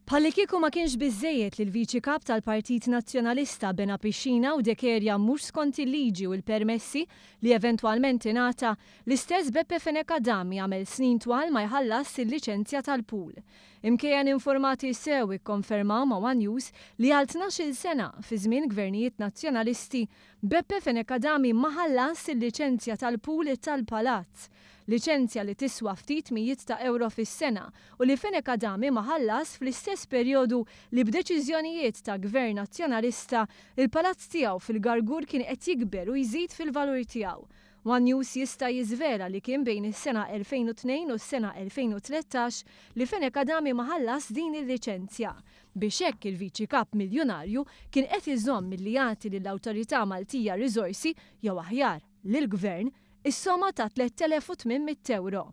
Bħallikieku ma kienx biżżejjed li l-Viċi Kap tal-Partit Nazzjonalista bena pixxina u dekerja mhux skont il-liġi u l-permessi li eventwalment ingħata, l-istess Beppe Fenech Adami għamel snin twal ma jħallasx il-liċenzja tal-pool. Imkejjen informati sew ikkonfermaw ma' one News li għal 12-il sena, fi żmien gvernijiet Nazzjonalisti, Beppe Fenech Adami ma ħallasx il-liċenzja tal-pool tal-Palazz. Liċenzja li tiswa ftit mijiet ta' ewro fis-sena u li Fenech Adami ma ħallasx fl-istess perjodu li b'deċiżjonijiet ta' Gvern Nazzjonalista, il-palazz tiegħu fil-Gargur kien qed jikber u jżid fil-valur tiegħu. One News jista' jiżvela li kien bejn is-sena 2002 u s-sena 2013 li Fenech Adami ma ħallasx din il-liċenzja. Biex hekk il-Viċi Kap miljunarju kien qed iżomm milli jagħti lill-Awtorità Maltija riżorsi, jew aħjar, lill-Gvern, is-somma ta' 3,800 ewro.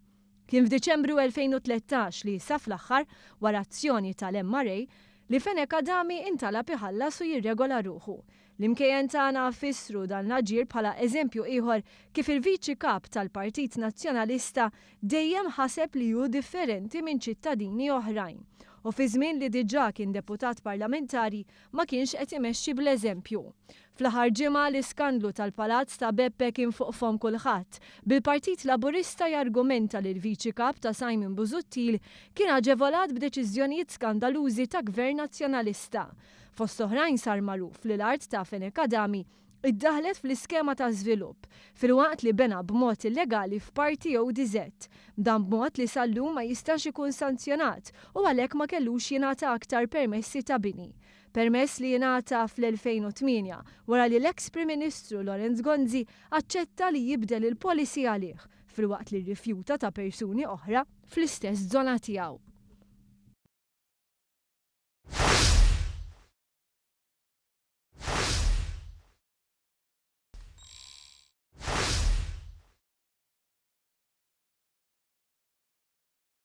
Kien f'Diċembru 2013 li sa fl-aħħar, wara azzjoni tal-MRA, li Fenech Adami intalab iħallas u jirregola ruħu. L-imkejjen tagħna fissru dan l-aġir bħala eżempju ieħor kif il-Viċi Kap tal-Partit Nazzjonalista dejjem ħaseb li hu differenti minn ċittadini oħrajn. U fi żmien li diġà kien deputat parlamentari ma kienx qed imexxi bl-eżempju. Fl-aħħar ġimgħa, l-iskandlu tal-palazz ta' Beppe kien fuq fomm kulħadd, bil-Partit Laburista jargumenta li l-Viċi Kap ta' Simon Busuttil kien aġevolat b'deċiżjonijiet skandalużi ta' Gvern Nazzjonalista. Fost oħrajn sar magħruf li l-art ta' Fenech Adami iddaħħlet fl-iskema ta' żvilupp, filwaqt li bena b'mod illegali f'parti ODZ. Dan b'mod li sal-lum ma jistax ikun sanzjonat u għalhekk ma kellux jingħata aktar permessi ta' bini. Permess li ingħata fl-2008 wara li l-eks Prim Ministru Lawrence Gonzi aċċetta li jibdel il-policy għalih, filwaqt li rrifjuta ta' persuni oħra fl-istess żona tiegħu.